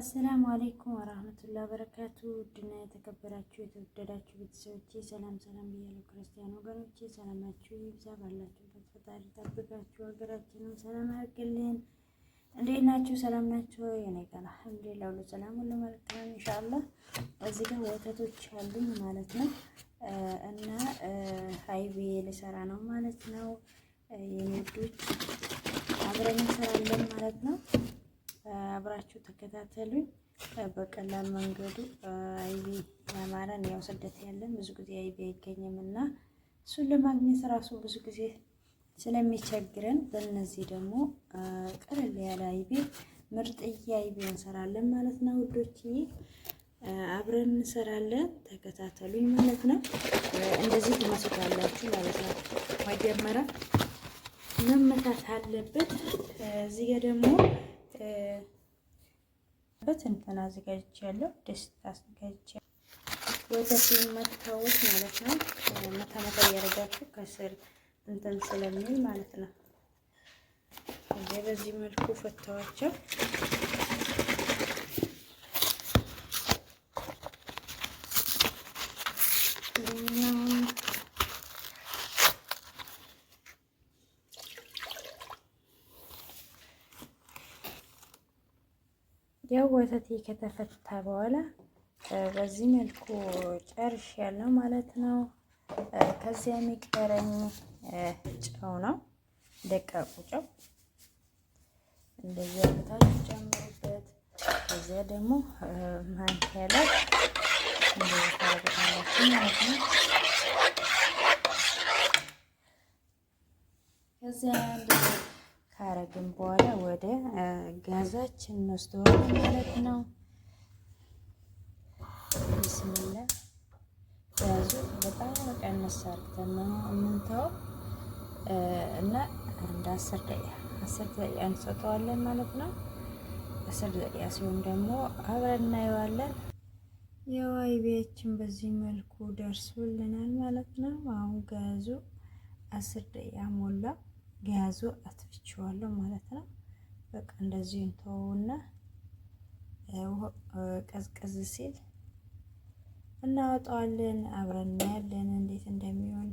السلام عليكم ورحمة الله وبركاته። ውድና የተከበራችሁ የተወደዳችሁ ቤተሰቦቼ ሰላም ሰላም ብያለሁ። ክርስቲያን ወገኖቼ ሰላማችሁ ይብዛ፣ ባላችሁበት ፈጣሪ ጠብቃችሁ ሀገራችንም ሰላም ያድርግልን። እንዴት ናችሁ? ሰላም ናችሁ? የኔ ጋር الحمد لله ሁሉ ሰላም፣ ሁሉ መልካም إن شاء الله። እዚህ ጋር ወተቶች አሉኝ ማለት ነው እና አይቤ ልሰራ ነው ማለት ነው። የኔ ውዶች አብረን እንሰራለን ማለት ነው። አብራችሁ ተከታተሉኝ። በቀላል መንገዱ አይቤ ያማረን፣ ያው ስደት ያለን ብዙ ጊዜ አይቤ አይገኝም እና እሱን ለማግኘት ራሱ ብዙ ጊዜ ስለሚቸግረን በእነዚህ ደግሞ ቀለል ያለ አይቤ ምርጥዬ አይቤ እንሰራለን ማለት ነው ውዶችዬ፣ አብረን እንሰራለን። ተከታተሉኝ ማለት ነው። እንደዚህ ትመስላላችሁ ማለት ነው። መጀመሪያ መመታት አለበት። እዚህ ጋር ደግሞ በት እንትን አዘጋጅቻለሁ፣ ድስት አዘጋጅቻለሁ። ወተት መታወት ማለት ነው። መታ መታ እያደረጋችሁ ከስር እንትን ስለሚል ማለት ነው። እዚህ በዚህ መልኩ ፈተዋቸው። ያው ወተቴ ከተፈታ በኋላ በዚህ መልኩ ጨርሽ ያለው ማለት ነው። ከዚያ የሚቀረኝ ጨው ነው፣ ደቃቁ ጨው እንደዚህ አርጋችሁ ጨምሩበት። ከዚያ ደግሞ ማንኪያ ላይ እንደዚህ ታደርጉታላችሁ ማለት ነው። ከዚያ እንደዚህ ካረግን በኋላ ወደ ጋዛችን እንወስደዋለን ማለት ነው። ቢስሚላ ጋዙ በጣም ቀነስ አድርገን ነው የምንተወው እና አንድ 10 ደቂቃ 10 ደቂቃ እንሰጠዋለን ማለት ነው። 10 ደቂቃ ሲሆን ደግሞ አብረን እናየዋለን። ያው አይቤያችን በዚህ መልኩ ደርሶልናል ማለት ነው። አሁን ጋዙ 10 ደቂቃ ሞላ። ጋዙ አጥፍቼዋለሁ ማለት ነው። በቃ እንደዚህ እንተወውና ቀዝቀዝ ሲል እናወጣዋለን። አብረን እናያለን እንዴት እንደሚሆን።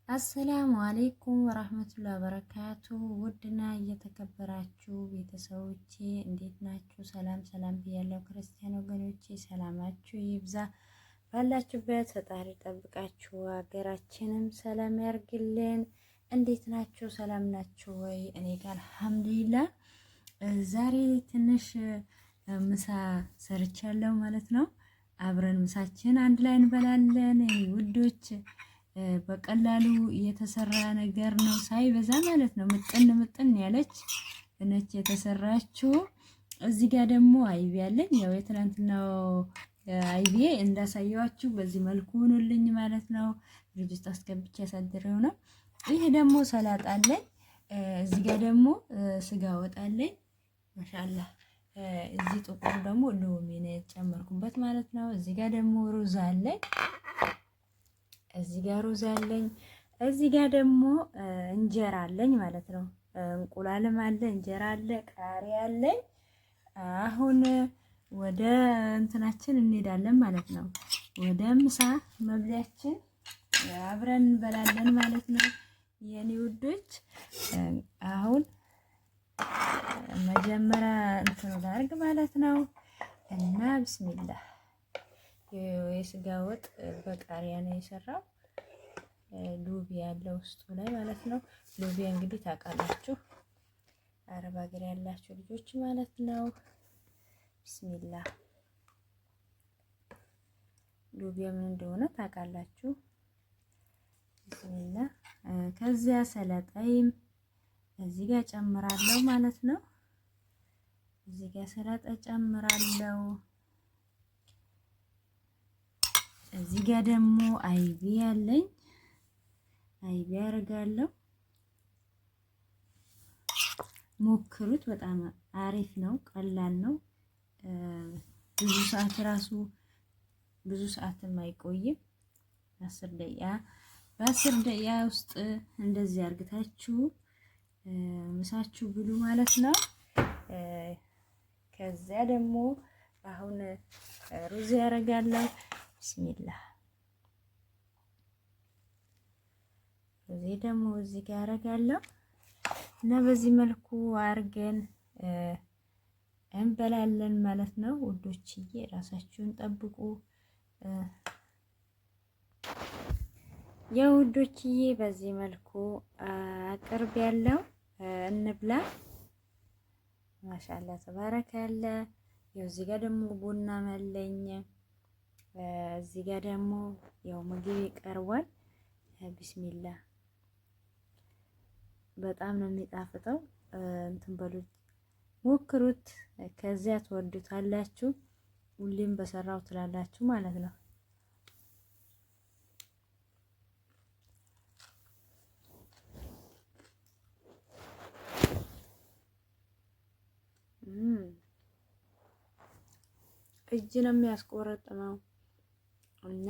السلام عليكم ورحمة الله وبركاته። ውድና እየተከበራችሁ ቤተሰቦቼ እንዴት ናችሁ? ሰላም ሰላም ብያለሁ። ክርስቲያን ወገኖቼ ሰላማችሁ ይብዛ ባላችሁበት ፈጣሪ ጠብቃችሁ ሀገራችንም ሰላም ያርግልን። እንዴት ናችሁ? ሰላም ናችሁ ወይ? እኔ ጋር الحمد لله። ዛሬ ትንሽ ምሳ ሰርቻለሁ ማለት ነው። አብረን ምሳችን አንድ ላይ እንበላለን ውዶች። በቀላሉ የተሰራ ነገር ነው፣ ሳይበዛ ማለት ነው። ምጥን ምጥን ያለች ነች የተሰራችው። እዚህ ጋር ደግሞ አይብ ያለኝ ያው የትናንትናው አይቤ እንዳሳየዋችሁ በዚህ መልኩ ሆኖልኝ ማለት ነው። ፍሪጅ ውስጥ አስገብቼ ያሳድረው ነው። ይሄ ደግሞ ሰላጣ አለኝ። እዚህ ጋር ደግሞ ስጋ ወጥ አለኝ። ما شاء الله። እዚህ ጥቁር ደግሞ ሎሚ ነው የጨመርኩበት ማለት ነው። እዚህ ጋር ደግሞ ሩዝ አለኝ። እዚህ ጋር ሩዝ አለኝ። እዚህ ጋር ደግሞ እንጀራ አለኝ ማለት ነው። እንቁላልም አለ፣ እንጀራ አለ፣ ቃሪያ አለኝ። አሁን ወደ እንትናችን እንሄዳለን ማለት ነው። ወደ ምሳ መብሊያችን አብረን እንበላለን ማለት ነው የኔ ውዶች። አሁን መጀመሪያ እንትኑ ላድርግ ማለት ነው እና ብስሚላህ የስጋ ወጥ በቃሪያ ነው የሰራው። ሉቢያ ያለው ውስጡ ላይ ማለት ነው። ሉቢያ እንግዲህ ታውቃላችሁ፣ አረብ ሀገር ያላችሁ ልጆች ማለት ነው። ቢስሚላ ሉቢያ ምን እንደሆነ ታውቃላችሁ። ቢስሚላ ከዚያ ሰላጣይም እዚህ ጋር ጨምራለሁ ማለት ነው። እዚህ ጋር ሰላጣ ጨምራለሁ። እዚህ ጋር ደግሞ አይቢ አለኝ። አይቢ አደርጋለሁ። ሞክሩት፣ በጣም አሪፍ ነው፣ ቀላል ነው። ብዙ ሰዓት ራሱ ብዙ ሰዓትም አይቆይም። 10 ደቂቃ በ10 ደቂቃ ውስጥ እንደዚህ አርግታችሁ ምሳችሁ ብሉ ማለት ነው። ከዚያ ደግሞ አሁን ሩዝ ያደርጋለሁ። ቢስሚላህ ሩዜ ደግሞ እዚህ ጋር ያደርጋለሁ እና በዚህ መልኩ አርገን እንበላለን ማለት ነው ውዶችዬ። ራሳችሁን ጠብቁ። የውዶችዬ በዚህ መልኩ አቅርብ ያለው እንብላ። ማሻአላ ተባረከለ። ያው እዚህ ጋር ደግሞ ቡና መለኝ። እዚህ ጋር ደግሞ ያው ምግብ ይቀርቧል። ቢስሚላ በጣም ነው የሚጣፍጠው። እንትን በሉት ሞክሩት፣ ከዚያ ትወዱታላችሁ። ሁሌም በሰራው ትላላችሁ ማለት ነው። እጅ ነው የሚያስቆረጥመው እና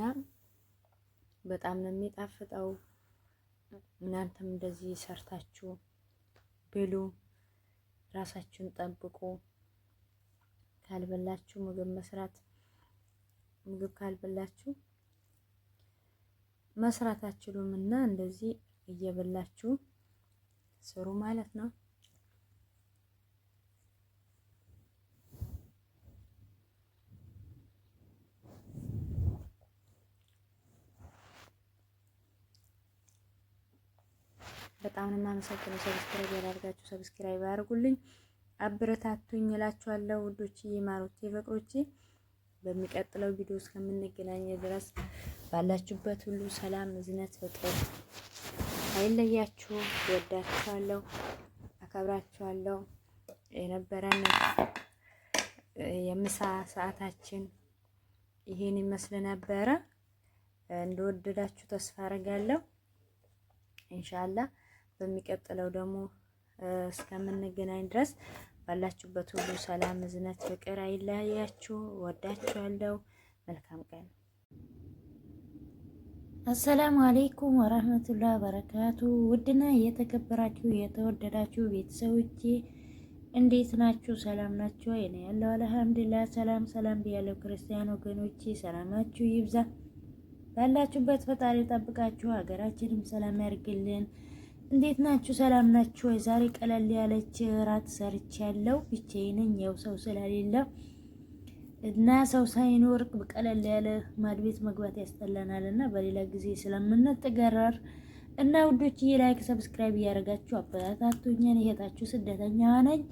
በጣም ነው የሚጣፍጠው። እናንተም እንደዚህ ሰርታችሁ ብሉ፣ ራሳችሁን ጠብቁ። ካልበላችሁ ምግብ መስራት ምግብ ካልበላችሁ መስራት አትችሉም እና እንደዚህ እየበላችሁ ስሩ ማለት ነው። በጣም ነው የማመሰግነው። subscribe ያላደረጋችሁ subscribe አድርጉልኝ፣ አበረታቱኝ እላችኋለሁ ውዶቼ፣ ማሮቼ፣ ፍቅሮቼ። በሚቀጥለው ቪዲዮ እስከምንገናኝ ድረስ ባላችሁበት ሁሉ ሰላም፣ እዝነት፣ ፍቅር አይለያችሁ። ወዳችኋለሁ፣ አከብራችኋለሁ። የነበረን የምሳ ሰዓታችን ይሄን ይመስል ነበረ። እንደወደዳችሁ ተስፋ አደርጋለሁ። ኢንሻአላህ በሚቀጥለው ደግሞ እስከምንገናኝ ድረስ ባላችሁበት ሁሉ ሰላም፣ እዝነት፣ ፍቅር አይለያችሁ። ወዳችኋለሁ። መልካም ቀን። አሰላሙ አሌይኩም ወራህመቱላህ በረካቱ። ውድና የተከበራችሁ የተወደዳችሁ ቤተሰቦቼ እንዴት ናችሁ? ሰላም ናችሁ? እኔ ያለው አልሐምዱሊላህ ሰላም ሰላም ብያለሁ። ክርስቲያን ወገኖቼ ሰላማችሁ ይብዛ ባላችሁበት ፈጣሪ ጠብቃችሁ ሀገራችንም ሰላም ያርግልን። እንዴት ናችሁ? ሰላም ናችሁ? ዛሬ ቀለል ያለች እራት ሰርች ያለው ብቻዬን ነኝ፣ ያው ሰው ስለሌለ እና ሰው ሳይኖር ቀለል ያለ ማድቤት መግባት ያስጠላናል እና በሌላ ጊዜ ስለምንጠገረር እና ውዶችዬ like subscribe እያደረጋችሁ አበረታቱኝ። እህታችሁ ስደተኛ ነኝ።